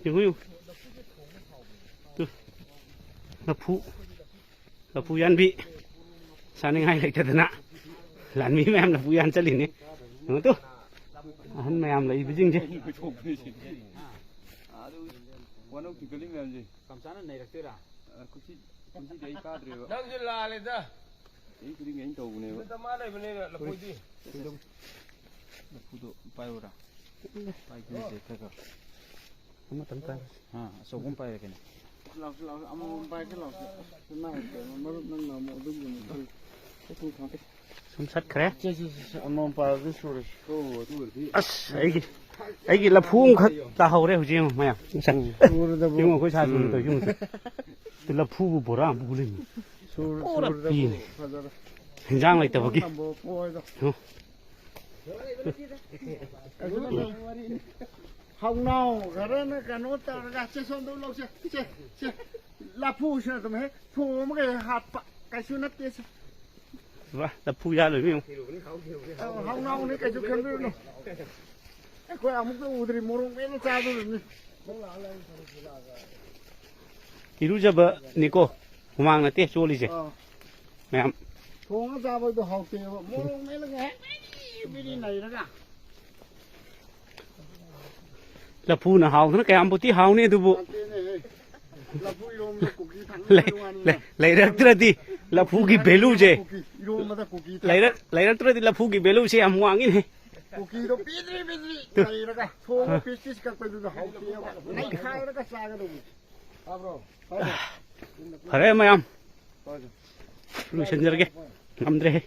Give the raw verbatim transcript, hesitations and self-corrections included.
ꯌꯦꯡꯉꯨ, ꯌꯦꯡꯉꯨ꯫ ꯇꯨ, ꯂꯐꯨ, ꯂꯐꯨ ꯌꯥꯟꯕꯤ꯫ ꯆꯥꯅꯤꯡꯉꯥꯏ ꯂꯩꯇꯗꯅ ꯂꯥꯟꯃꯤ ꯃꯌꯥꯝ ꯂꯐꯨ ꯌꯥꯟ ꯆꯠꯂꯤꯅꯤ꯫ ꯌꯦꯡꯉꯨ ꯇꯨ, ꯑꯍꯟ ꯃꯌꯥꯝ ꯂꯩꯕꯁꯤꯡꯁꯦ꯫ ꯑꯗꯨ ꯋꯥꯅꯧ ꯊꯤꯡꯀꯠꯂꯤ ꯃꯌꯥꯝꯁꯦ꯫ ꯀꯝꯆꯥꯅ ꯅꯩꯔꯛꯇꯣꯏꯔꯥ? ꯑ, ꯀꯨꯝꯁꯤ-, ꯀꯨꯝꯁꯤꯗꯤ ꯑꯩ ꯀꯥꯗ꯭ꯔꯦꯕ꯫ ꯅꯪꯁꯨ ꯂꯥꯜꯂꯦꯗ꯫ ꯆꯍꯤ ꯈꯨꯗꯤꯡꯒꯤ ꯑꯩꯅ ꯇꯧꯕꯅꯦꯕ꯫ ꯅꯨꯃꯤꯠ ꯑꯃ ꯂꯩꯕꯅꯤꯅ ꯂꯐꯣꯏꯗꯤ꯫ ꯂꯐꯨꯗꯣ ꯄꯥꯏꯔꯨꯔꯥ? ꯄꯥꯏꯈꯤꯁꯦ ꯈꯔ ꯈꯔ꯫ ꯑꯃꯇꯪ ꯄꯥꯏꯔꯁꯤ꯫ ꯑꯥ, ꯑꯆꯧꯕ ꯑꯃ ꯄꯥꯏꯔꯒꯦꯅꯦ꯫ ꯂꯥꯎꯁꯤ, ꯂꯥꯎꯁꯤ, ꯑꯃꯃꯝ ꯄꯥꯏꯔꯁꯤ, ꯂꯥꯎꯁꯤ꯫ ꯑꯁ, ꯅꯪ ꯀꯩꯅꯣ, ꯃꯔꯨꯞ ꯅꯪꯅ ꯑꯃꯨꯛ ꯑꯗꯨꯒꯤ ꯑꯃꯨꯛ ꯈꯜꯂꯤ꯫ ꯑꯩ ꯁꯨꯝ ꯊꯝꯒꯦ꯫ ꯁꯨꯝ ꯆꯠꯈ꯭ꯔꯦ꯫ ꯁꯦ, ꯁꯦ, ꯁꯦ, ꯁꯦ, ꯑꯃꯃꯝ ꯄꯥꯏꯔꯗꯤ ꯁꯨꯔꯦ꯫ ꯑꯣ, ꯑꯗꯨ ꯑꯣꯏꯔꯗꯤ꯫ ꯑꯁ, ꯑꯩꯒꯤ, ꯑꯩꯒꯤ ꯂꯐꯨ ꯑꯃꯈꯛ ꯇꯥꯍꯧꯔꯦ ꯍꯧꯖꯤꯛ ꯌꯦꯡꯉꯨ ꯃꯌꯥꯝ꯫ ꯁꯨꯔꯗꯕꯨ꯫ ꯌꯦꯡꯉꯨ ꯑꯩꯈꯣꯏ ꯁꯥ ꯁꯨꯔ ꯎꯝ꯫ ꯇꯧꯔꯤꯁꯤ ꯌꯦꯡꯉꯨ꯫ ꯑꯗꯨ ꯂꯐꯨꯕꯨ ꯕꯣꯔꯥ ꯑꯃ ꯄꯨ ꯂꯩꯔꯝꯃꯤ꯫ ꯁꯨꯔ-, ꯄꯨꯔꯥ ꯁꯨꯔꯗꯕꯨ ꯄꯤꯅꯤ꯫ ꯐꯖꯔꯦ꯫ ꯍꯤꯟꯖꯥꯡ ꯂꯩꯇꯕꯒꯤ꯫ ꯅꯝꯕꯣ ꯄꯣꯏꯗꯣ꯫ ꯍꯨꯝ꯫ ꯍꯧꯅꯥꯎ ꯈꯔꯅ ꯀꯩꯅꯣ ꯇꯧꯔꯒ, ꯁꯦ, ꯁꯣꯝꯗ ꯂꯧꯁꯦ꯫ ꯁꯦ, ꯁꯦ꯫ ꯂꯐꯨꯁꯤꯅ ꯑꯗꯨꯝ ꯍꯦꯛ ꯊꯣꯡ ꯑꯃꯒ ꯍꯦꯛ ꯍꯥꯠꯄ꯫ ꯀꯩꯁꯨ ꯅꯠꯇꯦ ꯁꯦ꯫ ꯋꯥ, ꯂꯐꯨ ꯌꯥꯜꯂꯣꯏ ꯃꯤ꯫ ꯑꯧ, ꯍꯧꯅꯥꯎꯅꯤ, ꯀꯩꯁꯨ ꯈꯟꯕꯤꯔꯨꯅꯨ꯫ ꯑꯩꯈꯣꯏ ꯑꯃꯨꯛꯇ ꯎꯗ꯭ꯔꯤ, ꯃꯣꯔꯣꯛ ꯃꯦꯠꯂ ꯆꯥꯗꯣꯔꯤꯕꯅꯤ꯫ ꯏꯔꯨꯖꯕꯅꯤꯀꯣ ꯍꯨꯃꯥꯡ ꯅꯠꯇꯦ ꯆꯣꯜꯂꯤꯁꯦ꯫ ꯑꯥ꯫ ꯃꯌꯥꯝ꯫ ꯊꯣꯡꯉ ꯆꯥꯕꯗꯣ ꯍꯥꯎꯇꯦꯕ꯫ ꯃꯣꯔꯣꯛ ꯃꯦꯠꯂꯒ ꯍꯦꯛ ꯕꯤꯔꯤ ꯕꯤꯔꯤ ꯅꯩꯔꯒ꯫ ꯂꯐꯨꯅ ꯍꯥꯎꯗꯅ ꯀꯌꯥꯝꯕꯨꯗꯤ ꯍꯥꯎꯅꯤ ꯑꯗꯨꯕꯨ꯫ ꯅꯠꯇꯦꯅꯦꯍꯦ꯫ ꯂꯐꯨ ꯏꯔꯣꯝꯕꯗ ꯀꯨꯀꯤ ꯊꯥꯡꯅꯕꯩ ꯂꯩ-, ꯋꯥꯅꯤꯅꯦ꯫ ꯂꯩ-, ꯂꯩꯔꯛꯇ꯭ꯔꯗꯤ ꯂꯐꯨꯒꯤ ꯚꯦꯂꯨꯁꯦ꯫ ꯀꯨꯀꯤ, ꯏꯔꯣꯝꯕꯗ ꯀꯨꯀꯤ ꯊꯥꯡ-, ꯂꯩꯔꯛ-, ꯂꯩꯔꯛꯇ꯭ꯔꯗꯤ ꯂꯐꯨꯒꯤ ꯚꯦꯂꯨꯁꯦ ꯌꯥꯝ ꯋꯥꯡꯉꯤꯅꯦ꯫ ꯀꯨꯀꯤꯗꯣ ꯄꯤꯗ꯭ꯔꯤ ꯄꯤꯗ꯭ꯔꯤ ꯇꯨ꯫ ꯂꯩꯔꯒ ꯊꯣꯡꯉ ꯄꯤꯁ ꯄꯤꯁ ꯀꯛꯄꯗꯨꯗ ꯍꯥꯎꯇꯦꯕ꯫ ꯅꯩꯈꯥꯏꯔꯒ ꯆꯥꯒꯗꯧꯕꯅꯤ꯫ ꯇꯥꯕ꯭ꯔꯣ? ꯐꯔꯦ ꯃꯌꯥꯝ꯫ ꯂꯣꯏꯁꯤꯟꯖꯔꯒꯦ꯫ ꯉꯝꯗ꯭ꯔꯦꯍꯦ꯫